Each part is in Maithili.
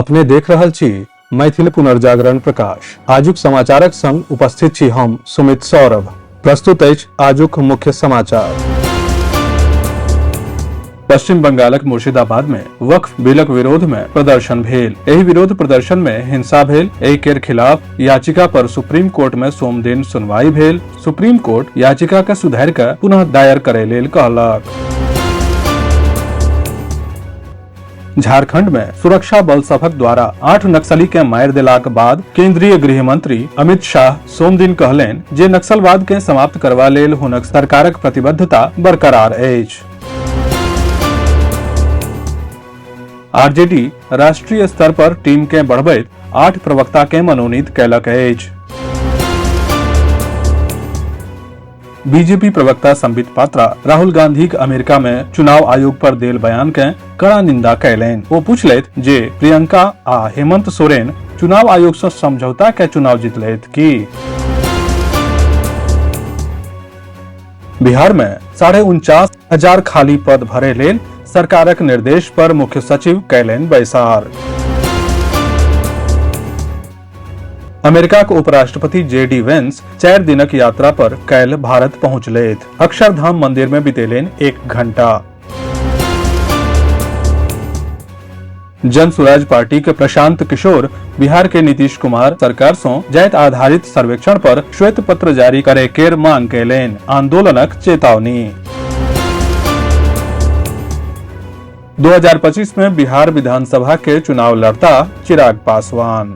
अपने देख रहल छी मैथिल पुनर्जागरण प्रकाश। आजुक समाचारक संग उपस्थित छी हम सुमित सौरभ। प्रस्तुत अछि आजुक मुख्य समाचार। पश्चिम बंगालक मुर्शिदाबाद में वक्फ बिलक विरोध में प्रदर्शन भेल। एहि विरोध प्रदर्शन में हिंसा भेल। एहि केर खिलाफ याचिका पर सुप्रीम कोर्ट में सोमदिन सुनवाई भेल। सुप्रीम कोर्ट याचिका के सुधारि कऽ पुनः दायर करय लेल कहलक। झारखंड में सुरक्षा बल सभक द्वारा 8 नक्सली के मारि देलाक बाद केंद्रीय गृह मंत्री अमित शाह सोमदिन कहलनि जे नक्सलवाद के समाप्त करबा लेल हुनक सरकारक प्रतिबद्धता बरकरार अछि। आरजेडी राष्ट्रीय स्तर पर टीम के बढ़बैत 8 प्रवक्ता के मनोनीत कयलक अछि। बीजेपी प्रवक्ता संबित पात्रा राहुल गांधी के अमेरिका में चुनाव आयोग पर देल बयान के कड़ा निंदा कयलनि। ओ पूछलथि जे प्रियंका आ हेमंत सोरेन चुनाव आयोग से समझौता के चुनाव जीतलथि की। बिहार में 49,500 खाली पद भरे लेल सरकारक निर्देश पर मुख्य सचिव कयलनि बैसार। अमेरिकाक उपराष्ट्रपति जे डी वेंस 4 दिनक यात्रा पर काल्हि भारत पहुंचलथि। अक्षरधाम मंदिर में बितेलनि 1 घंटा। जन सुराज पार्टी के प्रशांत किशोर बिहार के नीतीश कुमार सरकार सं जाति आधारित सर्वेक्षण पर श्वेत पत्र जारी करे केर मांग कयलनि। आंदोलनक चेतावनी। 2025 में बिहार विधानसभा के चुनाव लड़ता चिराग पासवान।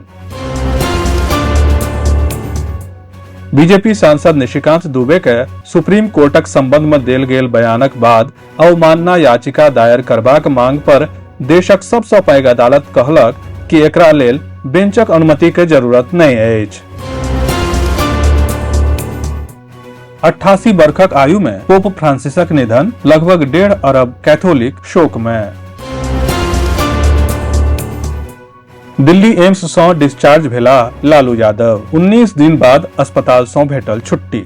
बीजेपी सांसद निशिकांत दुबे के सुप्रीम कोर्टक संबंध में देल गेल बयानक बाद अवमानना याचिका दायर करबाक मांग पर देशक सबसँ पैघ अदालत कहलक कि एकरा लेल बेंचक अनुमति के जरूरत नहि अछि। 88 बरखक आयु में पोप फ्रांसिसक निधन, लगभग 1.5 अरब कैथोलिक शोक में। दिल्ली एम्स सँ डिस्चार्ज भेला लालू यादव, 19 दिन बाद अस्पताल सँ भेटल छुट्टी।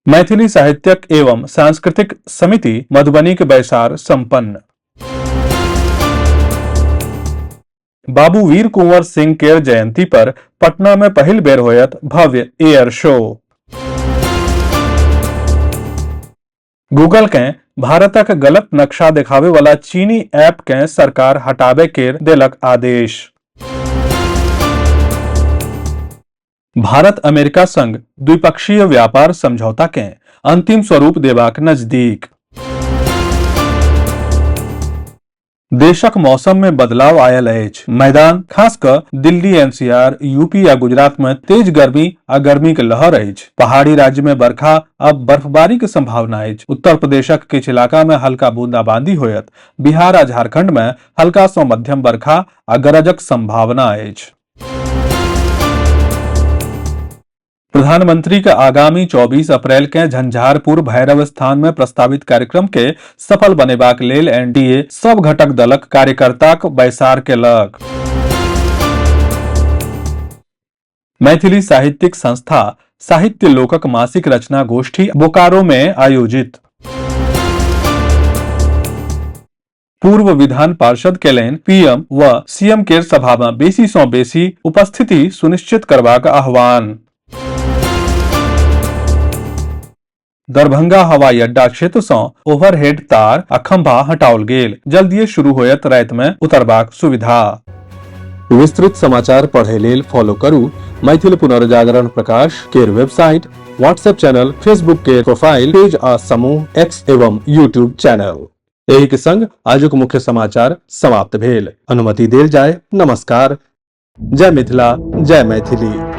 मैथिली साहित्यक एवं सांस्कृतिक समिति मधुबनी के बैसार संपन्न। बाबू वीर कुंवर सिंह केर जयंती पर पटना में पहिल बेर होयत भव्य एयर शो। गूगल के भारतक गलत नक्शा देखावे वाला चीनी ऐप के सरकार हटावे केर देलक आदेश। भारत अमेरिका संग द्विपक्षीय व्यापार समझौता के अंतिम स्वरूप देबाक नजदीक। देशक मौसम में बदलाव आयल अछि। मैदान खास क दिल्ली, एनसीआर, यूपी आ गुजरात में तेज गर्मी आ गर्मी के लहर अछि। पहाड़ी राज्य में बरखा आ बर्फबारी के संभावना अछि। उत्तर प्रदेशक किछु इलाका में हल्का बूंदाबांदी होयत। बिहार आ झारखंड में हल्का सँ मध्यम बरखा आ गरजक संभावना अछि। प्रधानमंत्री के आगामी 24 अप्रैल के झंझारपुर भैरव स्थान में प्रस्तावित कार्यक्रम के सफल बनेबाक लेल एनडीए सब घटक दलक कार्यकर्ताक बैसार केलक। मैथिली साहित्यिक संस्था साहित्य लोकक मासिक रचना गोष्ठी बोकारो में आयोजित। पूर्व विधान पार्षद केलनि पीएम व सीएम केर सभा मे बेसी सँ बेसी उपस्थिति सुनिश्चित करबाक आह्वान। दरभंगा हवाई अड्डा क्षेत्र सँ ओवरहेड तार आ खंभा हटाओल गेल, जल्दिये शुरू होयत राति मे उतरबाक सुविधा। विस्तृत समाचार पढ़य लेल फॉलो करू मैथिल पुनर्जागरण प्रकाश केर वेबसाइट, व्हाट्सएप चैनल, फेसबुक के प्रोफाइल पेज आ समूह एक्स एवं यूट्यूब चैनल। एहि के संग आजुक मुख्य समाचार समाप्त भेल। अनुमति देल जाय। नमस्कार। जय मिथिला, जय मैथिली।